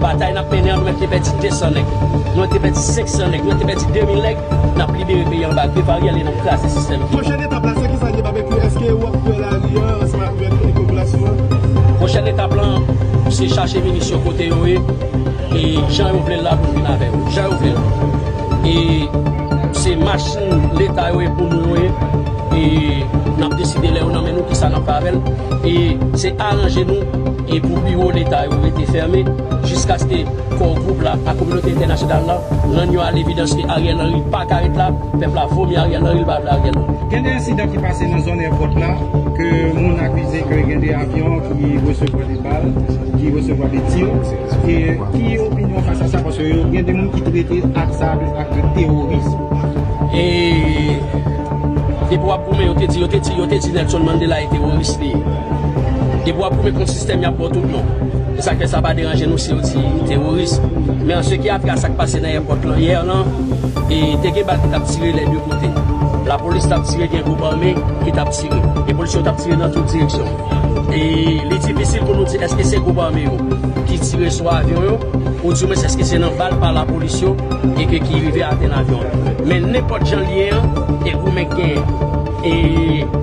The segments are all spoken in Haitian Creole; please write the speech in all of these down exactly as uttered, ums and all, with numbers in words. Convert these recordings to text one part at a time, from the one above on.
Batay n ap mennen an, nou mèt te pèdi de san nèg. Nou mèt te pèdi senk san nèg. Nou mèt te pèdi de mil nèg. N ap libere peyi a anba grif Ariel e n ap kraze sistèm. Pwochèn etap la, se ki sa l ye, Babecue? Èske w ap fè lari a ansanm avèk popilasyon an? Pwochèn etap lan, se chache minis yo kote yo ye, e jan yo vle l la pou vin avè yo. Jan yo vle l. E se machin Leta yo ye, pou nou yo ye. E n ap deside lè yo nan men nou kisa n ap fè avè l. E se aranje nou e pou biwo Leta yo rete fèmen jiskaske kò gwoup la ak kominote entènasyonal la rann yo a levidans ke Ariel Henry pa ka ret la, pèp la vomi Ariel Henry, l pa vle Ariel Henry. Gen de ensidan ki pase nan zòn èpòt la, ke moun akize ke gen de avyon ki resevwa de bal, ki resevwa de tir. E ki opinyon w fas a sa? Paske yo gen de moun ki trete ak sa ak teworis. E depi w ap goumen, yo te di, yo te di, yo te di Nelson Mandela e teworis li ye. Depi w ap goumen kont sistèm, y ap ba w tout non. E sa k fè sa pa deranje nou si yo di teworis. Men an se ki a trait a sa k pase nan èpòt lan yè lan, e te gen bal ki t ap tire lè de kote. Lapolis t ap tire, gen gwoup ame ki t ap tire. E polisye yo t ap tire nan tout direksyon. E li difisil pou nou di èske se gwoup ame yo ki tire sou avyon yo, oudimwens èske se nan bal pa lapolis yo e ke ki rive atenn avyon an. Men nenpòt jan l ye an, e goumen k genyen. E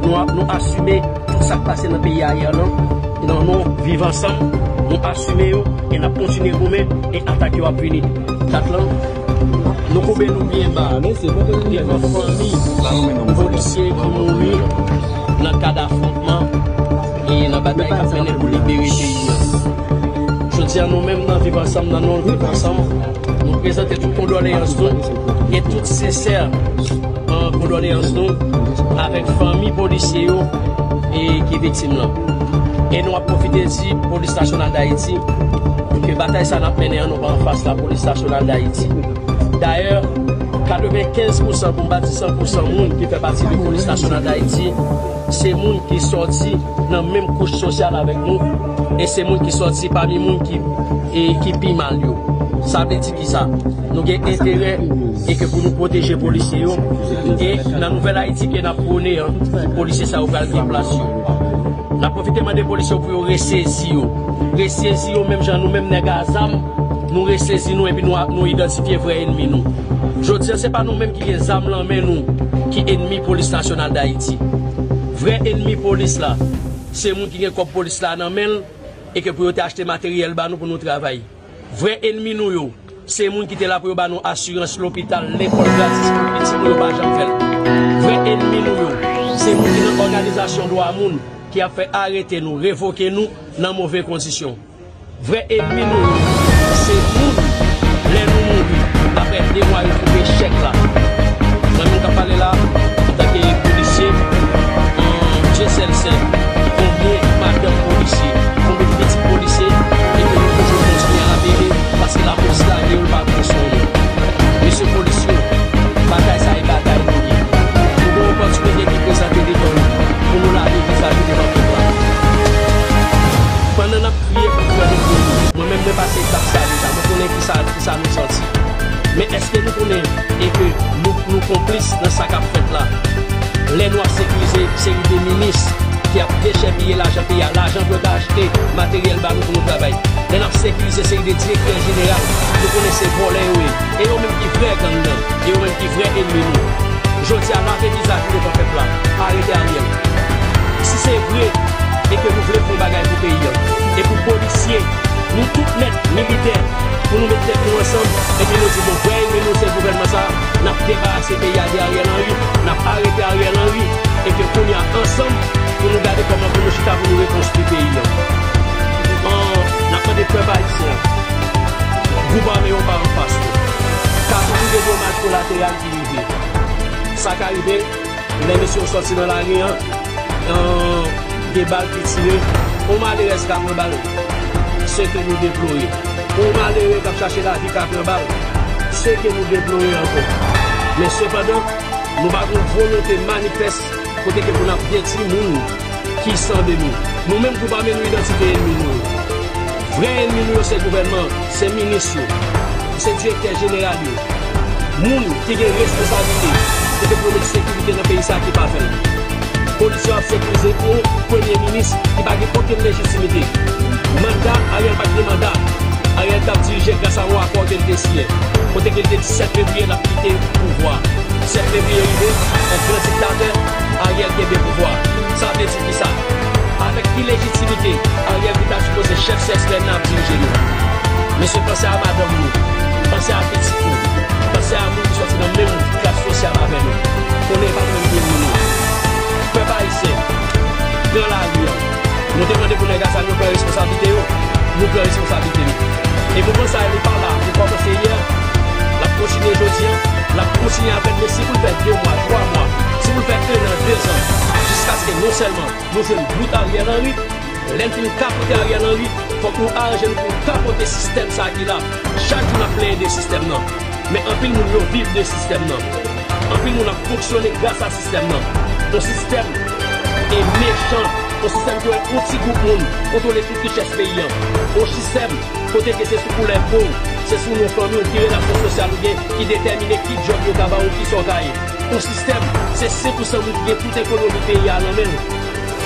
nou, nou asime tout sa k pase nan peyi a yè lan. Nan non Viv Ansanm, nou asime yo e n ap kontinye goumen e atak yo ap vini. Dat lan, nou koube nou byen ba devan fanmi polisye ki mouri nan kad afwontman e nan batay k ap mennen pou libere peyi an. Jodi a, nou menm nan Viv Ansanm, nan non Viv Ansanm, nou prezante tout kondoleyans nou e tout sensè, an, kondoleyans nou avèk fanmi polisye yo e ki viktim lan. E nou ap pwofite di Polis Nasyonal d Ayiti ke batay sa n ap mennen an, nou pa anfas Lapolis Nasyonal d Ayiti. Dayè, katrevenkenz pousan, pou m pa di san pousan, moun ki fè pati de Polis Nasyonal d Ayiti, se moun ki sòti nan menm kouch sosyal avèk nou, e se moun ki sòti pami moun ki, e, ki pi mal yo. Sa vle di kisa? Nou gen enterè e ke pou nou pwoteje polisye yo, e nan nouvèl Ayiti ke n ap pwone an, polisye sa yo pral gen plas yo. N ap pwofite mande polisye yo pou yo resezi yo. Resezi yo menm jan nou menm nèg a zam, nou resezi nou epi nou, nou idantifye vrè enmi nou. Jodi a, se pa nou menm ki gen zam lan men nou ki enmi Polis Nasyonal d Ayiti. Vrè enmi polis la, se moun ki gen kòb polis la nan men l e ke pou yo te achte materyèl ba nou pou nou travay. Vrè enmi nou yo, se moun ki te la pou yo ba nou asirans lopital, lekòl gratis pou pitit nou yo pa janm fè l. Vrè enmi nou yo, se moun ki nan òganizasyon dwa moun ki ap fè arete nou, revoke nou nan move kondisyon. Vrè enmi nou yo, se moun, lè nou mouri, apre de mwa yo twouve chèk la. Mwen menm k ap pale la, antanke polisye, an, Dye sèl sen, konbyen madanm polisye, konbyen pitit polisye, e ke nou toujou kontinye avili, paske lapolis lage yo, l pa pran swen yo. Mesye polis yo, batay sa e batay nou ye. Nou gen yon opòtinite ki prezante devan nou pou nou lave vizaj nou devan pèp la. Pandan n ap kriye pou frè nou mouri, mwen menm mwen pase etap sa deja, mwen konnen kisa, kisa nou santi. Men èske nou konnen e ke nou, nou konplis nan sa k ap fèt la? Lè nou ap sekirize seri de minis ki ap dechèpiye lajan peyi a, lajan pou yo ta achte materyèl ba nou pou nou travay. Lè n ap sekirize seri de direktè jeneral, nou konnen se vòlè yo ye. E yo menm ki vrè gang nan, e yo menm ki vrè enmi nou. Jodi a, lave vizaj nou devan pèp la, arete Ariel. Si se vre e ke nou vle fè yon bagay pou peyi a, e pou polisye, nou tout nèt, militè, pou nou met tèt nou ansanm, epi nou di, bon, vrè enmi nou se gouvènman sa, n ap debarase peyi a de Ariel Henry, n ap arete Ariel Henry, epi kounye a ansanm, pou nou gade kòman pou nou chita pou nou rekonstwi peyi a. An, n ap mande pèp ayisyen an, gwoup ame yo pa anfas nou. Ka toujou gen domaj kolateral ki rive. Sa ka rive, lè mesye yo sòti nan lari an, an, gen bal ki tire. Yon malerèz ka pran bal, se ke nou deplore. Yon malere k ap chache lavi ka pran bal, se ke nou deplore ankò. Men sepandan, nou pa gen yon volonte manifès kote ke pou n ap detwi moun ki sanble nou. Nou menm gwoup ame nou idantifye enmi nou yo. Vrè enmi nou yo se gouvènman, se minis yo, se direktè jeneral yo. Moun ki gen responsablite pou te pwomèt sekirite nan peyi sa ki pa fè l. Polis yo ap sekirize yon premye minis ki pa gen okenn lejitimite. Manda, Ariel pa t gen manda. Ariel t ap dirije L te siyen, kote ke l te di sèt fevriye l ap kite pouvwa. Sèt fevriye rive, yon gran diktatè, Ariel kenbe pouvwa. Sa vle di kisa? Avèk ki lejitimite Ariel ki ta sipoze chèf C S P N nan ap dirije nou? Mesye, panse a madanm nou, panse a pitit nou, panse a moun ki sòti nan menm klas sosyal avè nou. Konnen pa menm vini nou. Pèp ayisyen, pran lari a. Nou te mande pou nèg a sa yo pran responsablite yo. Nou pran responsablite nou. E mouvman sa a, li pa la, li kòmanse yè, l ap kontinye jodi a, l ap kontinye avèk nou. Si pou l fè de mwa, twa mwa, si pou l fè en an, dezan, jiskaske non sèlman nou jwenn bout Ariel Henry, lè n fin kapote Ariel Henry, fòk nou aranje nou pou n kapote sistèm sa a ki la. Chak jou n ap plenyen de sistèm nan. Men anpil moun yo viv de sistèm nan. Anpil moun ap fonksyone gras a sistèm nan. Yon sistèm e mechan, yon sistèm ki wè yon ti gwoup moun kontwole tout richès peyi an. Yon sistèm kote ke se sou koulè po w, se sou non fanmi w, ki relasyon sosyal ou gen, ki detèmine ki djòb yo ka ba w, kisa w ka ye. Yon sistèm, se senk pou san moun ki gen tout ekonomi peyi a nan men l.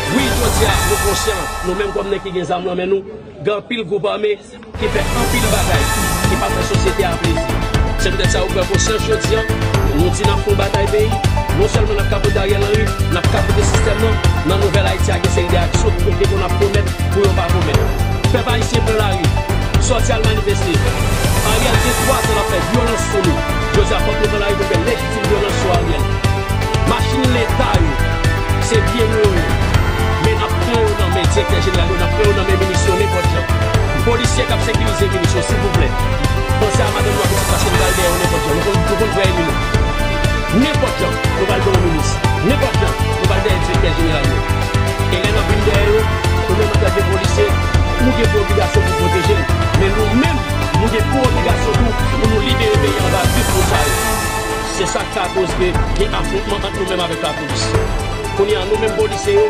Wi, jodi a, nou konsyan, nou menm kòm nèg ki gen zam nan men nou, gen anpil gwoup ame ki fè anpil bagay ki pa fè sosyete a plezi. Se poutèt sa, ou pran konsyans jodi a, nou di n ap fè yon batay peyi. Non sèlman n ap kapote Ariel Henry, n ap kapote sistèm nan. Nan nouvèl Ayiti a, gen seri de aksyon ki kote ke n ap pwomèt pou yo pa pwomèt. Pèp ayisyen, pran lari, sòti al manifeste. Ariel gen twa zan l ap fè vyolans sou nou. Jodi a, fòk nou pran lari pou n fè lejitim vyolans sou Ariel. Machin leta yo, se byen nou yo ye. Men n ap pran yo nan men direktè jeneral yo, n ap pran yo nan men minis yo nenpòt jan. Polisye k ap sekirize minis yo, silvouplè, panse a madanm nou ak pitit, paske nou pral dèyè yo nenpòt jan. Nou konn, nou konn vrè ènmi nou. Nenpòt jan, nou pral dèyè yon minis. Nenpòt jan, nou pral dèyè direktè jeneral yo. E lè n ap vin dèyè yo, nou menm antanke polisye, nou gen pou obligasyon pou pwoteje l. Men nou menm, nou gen pou obligasyon tou pou nou libere peyi an anba grif moun sa yo. Se sa k ka koz ke gen afwontman ant nou menm avèk lapolis. Kounye a, nou menm polisye yo,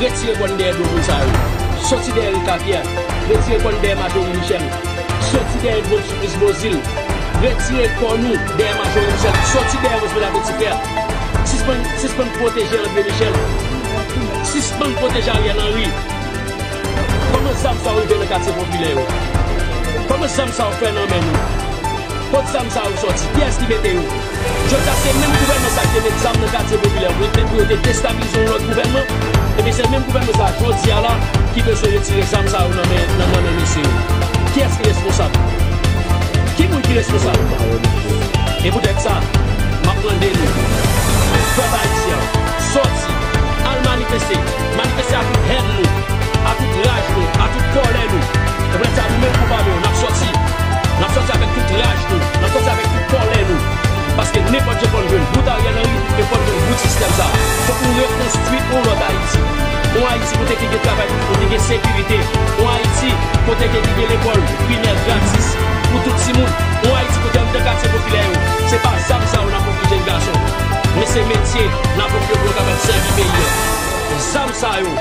retire kò n dèyè do moun sa yo. Soti dèyè Rika Pyè, retire kò n dèyè Majorie Michel. Soti dèyè Edmonde Supplice Beauzile, retire kò nou dèyè Majorie Michel. Soti dèyè Rosemary Petit Frère. Sispann, sispann pwoteje André Michel. Sispann pwoteje Ariel Henry. Kòman zam sa yo rive nan katye popilè yo? Kòman zam sa yo fè nan men nou? Kot zam sa yo sòti? Kiyès ki mete yo? Jodi a, se menm gouvènman sa ki te met zam nan katye popilè yo pou yo te, pou yo te destabilize yon lòt gouvènman. Ebyen, se menm gouvènman sa, jodi a la, ki bezwen retire zam sa yo nan men, nan, nan men mesye yo. Kiyès ki responsab? Ki moun ki responsab? E poutèt sa, m ap mande nou, pèp ayisyen an, sòti, al manifeste, manifeste a tout hèn nou, a tout raj nou, a tout kòlè nou. E poutèt sa, nou menm gwoup ame yo, n ap sòti. N ap sòti avèk tout raj nou, n ap sòti avèk tout kòlè nou. Paske nenpòt jan fò n jwenn bout Ariel Henry, e fò n jwenn bout sistèm sa. Fòk nou rekonstwi yon lòt Ayiti. Yon Ayiti kote ki gen travay pou tout moun, ki gen sekirite. Yon Ayiti kote ke ki gen lekòl primè gratis pou tout timoun. Yon Ayiti kote anndan katye popilè yo, se pa zam sa yo n ap ofri jèn gason, men se metye n ap ofri yo pou yo kapab sèvi peyi an. Zam sa yo,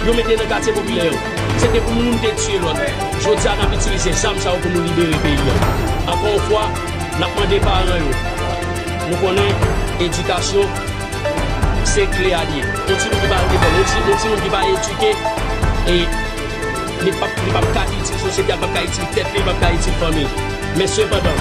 yo mete nan katye popilè yo, se te pou moun te tiye lòt. Jodi a, n ap itilize zam sa yo pou nou libere peyi an. Ankò yon fwa, n ap mande paran yo. Nou konnen edikasyon, se kle a l ye. Yon timoun ki pa al lekòl, yon ti, yon timoun ki pa edike, e li p ap, li p ap ka itil sosyete a, li p ap ka itil tèt li, li p ap ka itil fanmi l. Men sepandan,